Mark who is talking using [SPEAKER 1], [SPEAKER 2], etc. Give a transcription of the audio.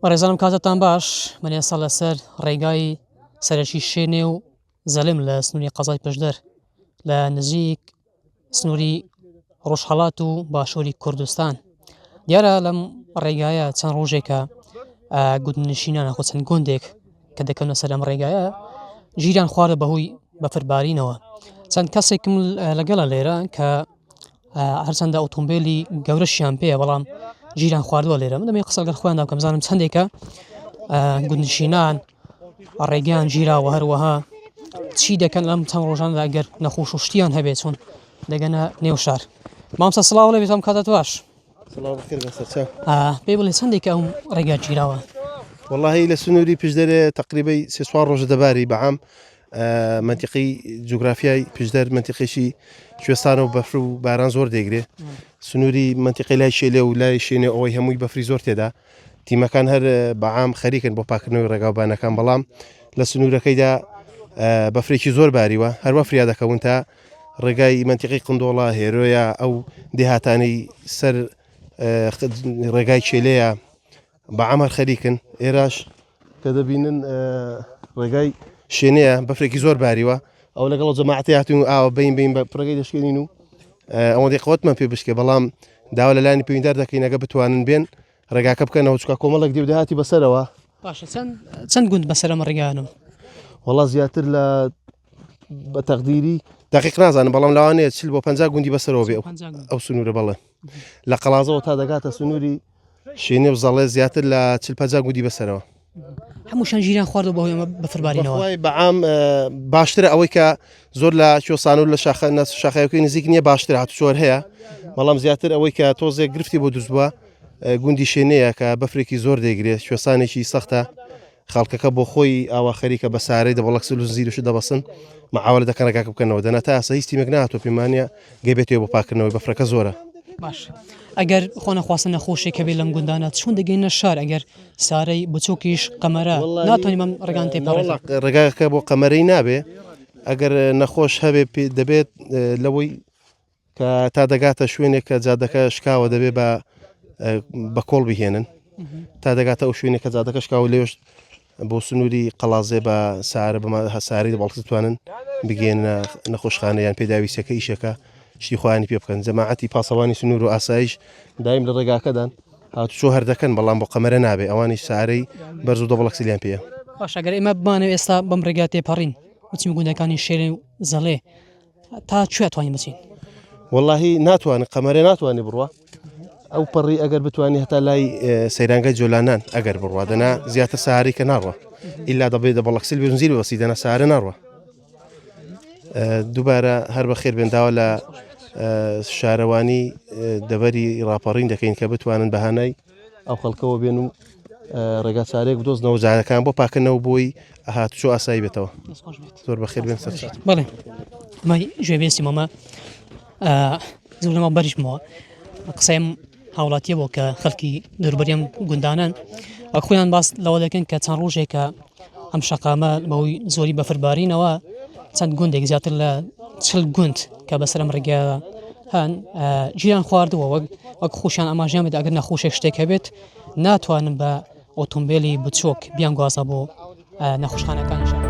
[SPEAKER 1] بەڕێزانم کاتتان باش من ئێستا لەسەر ڕێگای سەرەکی شێنێ و زەلم لە سنووری قەزای پشدەر لە نزیک سنووری ڕۆژهەڵات و باشووری کوردستان دیارە لەم ڕێگایە چەند ڕۆژێکە گوندنشینان خۆ چەند گوندێک کە دەکەونە سەر ئەم ڕێگایە ژیران خواردە بەهۆی بەفربارینەوە چەند کەسێکم لەگەڵە لێرە کە هەرچەندە ئۆتۆمبیلی گەورەشیان پێیە بەڵام ژیران خواردووە لێرە من دەمێ قسە لەگەڵ خۆیان داکەم بزانم چەندێکە گوندنشینان ڕێگەیان گیراوە هەروەها چی دەکەن لەم چەند ڕۆژاندا گەر نەخۆش و شتیان هەبێت چۆن دەگەنە نێو شار مامسا سڵاو لێ بێتم کاتت باش پێی بڵێ چەندێک ئەو ڕێگا گیراوە
[SPEAKER 2] واللهی لە سنووری پشدەرێ تقریبی سێ چوار ڕۆژە دەباری بەعام مەنتیقەی جوگرافیای پشدەر مەنتیقێکی کوێستانە و بەفر و باران زۆر دەیگرێ سنووری مەنتیقەی لای شێلێ و لای شێنێ ئەوەی هەمووی بەفری زۆر تێدا تیمەکان هەر بەعام خەریکن بۆ پاکردنەوەی ڕێگاوبانەکان بەڵام لە سنوورەکەیدا بەفرێکی زۆر باریوە هەروە فریا دەکەون تا ڕێگای مەنتیقی قندۆڵە هێرۆیە ئەو دێهاتانەی سەر ڕێگای چێلەیە بە عەمەر خەریکن ئێراش کە دەبینن ڕێگای شێنەیە بەفرێکی زۆر باریوە ئەو لەگەڵ جەماعەتی هاتوون و ئاوە بین بین بە پڕەکەی دەشکێنین و ئەوەندەی قوتمان پێ بشکێ بەڵام داوا لە لایەنی پەیوەندیدار دەکەین ئەگە بتوانن بێن ڕێگاکە بکەنەوە چکە کۆمەڵێک دێو داهاتی بەسەرەوە
[SPEAKER 1] باشە چەند چەند گوند بەسەر ئەم ڕێگانم
[SPEAKER 2] وەڵا زیاتر لە بە تەقدیری دقیق نازانم بەڵام لەوانەیە چل بۆ 50 گوندی بەسەرەوە بێ ئەو سنوورە بەڵێ لە قەڵازەوە تا دەگاتە سنووری شێنێ و زەڵێ زیاتر لە 40 50 گوندی بەسەرەوە.
[SPEAKER 1] هەمووشان ژیران خواردو بەهۆی ئەمە بەفربارینەوە.
[SPEAKER 2] بەخوای بەعام باشترە ئەوەی کە زۆر لە کوێستان و لە شاخە شاخەکەی نزیک نییە باشتر هاتوچۆر هەیە بەڵام زیاتر ئەوەی کە تۆزێک گرفتی بۆ دروست بووە گوندی شێنەیە کە بەفرێکی زۆر دەیگرێت کوێستانێکی سەختە خەڵکەکە بۆ خۆی ئاوا خەریکە بە سارەی دەبڵەکس و زیرش دەبەسن مەعاوەلە دەکەن ڕێگاکە بکەنەوە دەنا تا ئێستا هیچ تیمێک نهاتووە پێمانە گەبێتەوە بۆ پاکردنەوەی بەفرەکە زۆرە.
[SPEAKER 1] باش ئەگەر خۆنەخواستە نەخۆشێک هەبێت لەم گوندانە چۆن دەگەینە شار ئەگەر سارەی بچووکیش قەمەرە ناتوانین بەم ڕێگان تێپەڕێت
[SPEAKER 2] ڕێگاکە بۆ قەمەرەی نابێ ئەگەر نەخۆش هەبێ دەبێت لەوەی کە تا دەگاتە شوێنێک کە جادەکە شکاوە دەبێ بە بە کۆڵ بهێنن تا دەگاتە ئەو شوێنێک کە جادەکە شکاوە لێش بۆ سنووری قەڵازێ بە سارە بە هەساری بەڵکە توانن بگەێنە نەخۆشخانە یان پێداویستەکە ئیشەکە شتی خۆیانی پێ بکەن جەماعەتی پاسەوانی سنوور و ئاسایش دایم لە ڕێگاکەدان هاتوچۆ هەر دەکەن بەڵام بۆ قەمەرە نابێ ئەوانیش سارەی بەرز و دەبڵەکسلیان پێیە.
[SPEAKER 1] باشە گەر ئێمە بمانەوێ ئێستا بەم ڕێگا تێپەڕین بچین گوندەکانی شێرێ و زەڵێ تا کوێ ئەتوانین بچین؟
[SPEAKER 2] وەڵاهی ناتوانێت قەمەرێ ناتوانێت بڕوا ئەو پەڕی ئەگەر بتوانانی هەتا لای سەیرانگای جۆلانان ئەگەر بڕوا دەنا زیاتر ساری کە ناڕوە ئیلا دەبێت دە بەڵەکسل بنزیل وەسی دەنا سارە ناڕوە دووبارە هەر بە خێر بێن داوا لە شارەوانی دەبەری ڕاپەڕین دەکەین کە بتوانن بەهانای ئەو خەڵکەوە بێن و ڕێگا چارێک بدۆزنەوە جارەکان بۆ پاکردنەوە بۆی هاتوچۆ ئاسایی بێتەوە زۆر بەخێر بێن سەر
[SPEAKER 1] بەڵێ مای گوێبێستی مەمە زۆر لەمە بەریشمەوە قسەیم هاوڵاتیە بۆ کە خەڵکی دەوربەریان گوندانن وەک خۆیان باس لەوە دەکەن کە چەند ڕۆژێکە ئەم شەقامە بەهۆی زۆری بەفربارینەوە چەند گوندێک زیاتر لە چل گوند کە بەسەر ئەم ڕێگا هەن گیران خواردووە وەک وەک خۆشیان ئاماژیان بێت ئەگەر نەخۆشێک شتێک هەبێت ناتوانن بە ئۆتۆمبیلی بچۆک بیان گوازە بۆ نەخۆشخانەکانیشان.